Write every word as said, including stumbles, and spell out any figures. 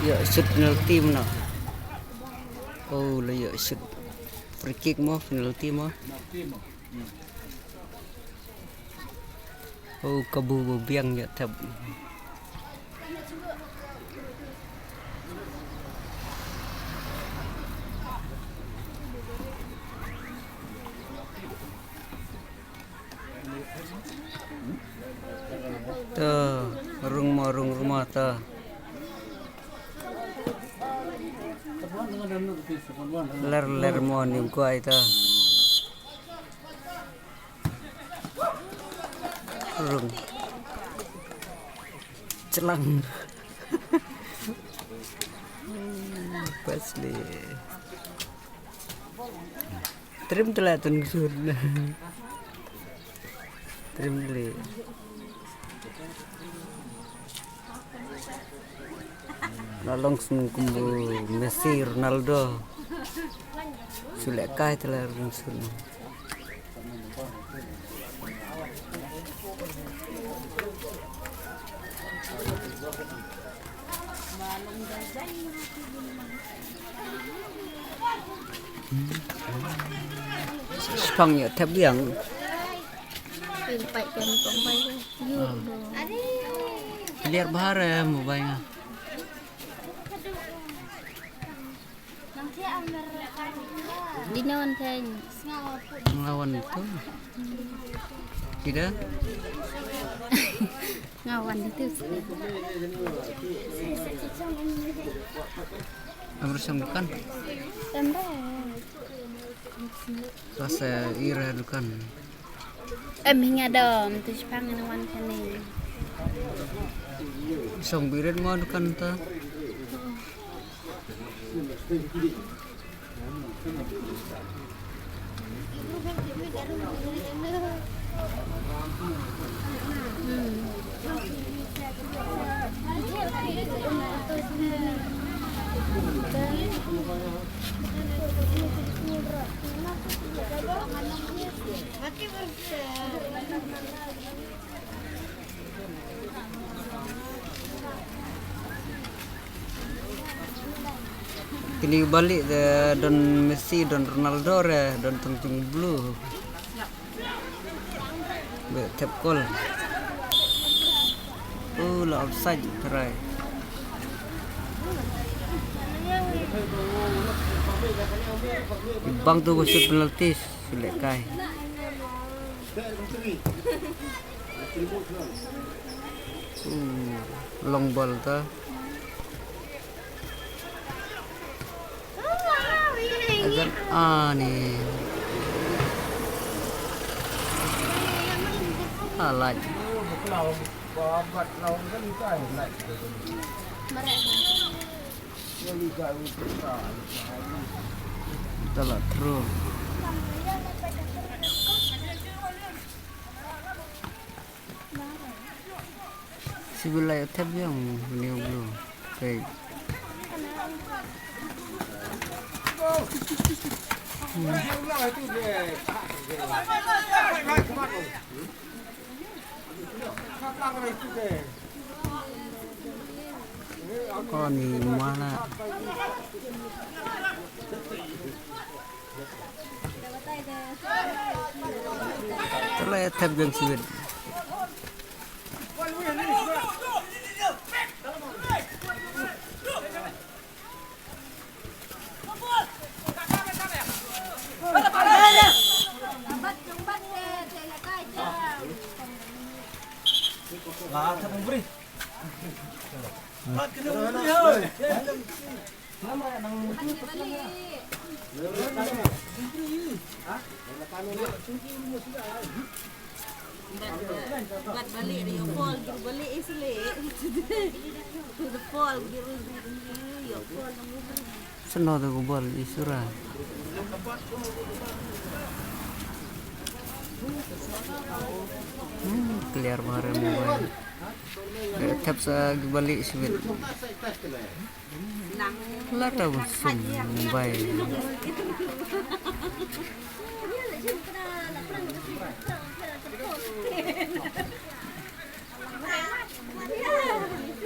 Ïoh shoot penalty mo. Oh, la ïoh shoot. Free kick mo, penalty mo. Oh, kabu bu biang ïa thep. To, rung mo, rung, rung mo to. Ler, ler mo, ni kwai to. Rung. Chelang. Pas le. Trim tela tun sun. Trim le. La long sung kumbu Messi, Ronaldo. Sule kai tela rung sun. Spang ïa thep biang. Pin pai kem kong pai. Yu. Clear bahar eh mobile nga. Di nawan theng. Ngawan tu. Tidak. Ngawan itu. Amrus yang dukan. Tamba. Pas ira dukan. Em hinga dom tu Sepang na wan kane. Song birit mo dukan ta. Kini balik de don Messi, don Ronaldo re, don tong jong blue. Be thep kol. Oh, la offside try. Bang tu ko shoot penalty, sule kai. Uh, long ball ta. Ajan ani. Alai. Tala through. Sibilai thep yang new blue. Okay. Koni mana. Tala thep yang siwit. Bat balik, ïoh fall, dur balik, eh, sele. To the fall, dur, dur, dur, ïoh fall. Seno to ko bol i sura. Hmm, clear mare mobile. Eh, tap sa balik sibit. Lara busum mobile.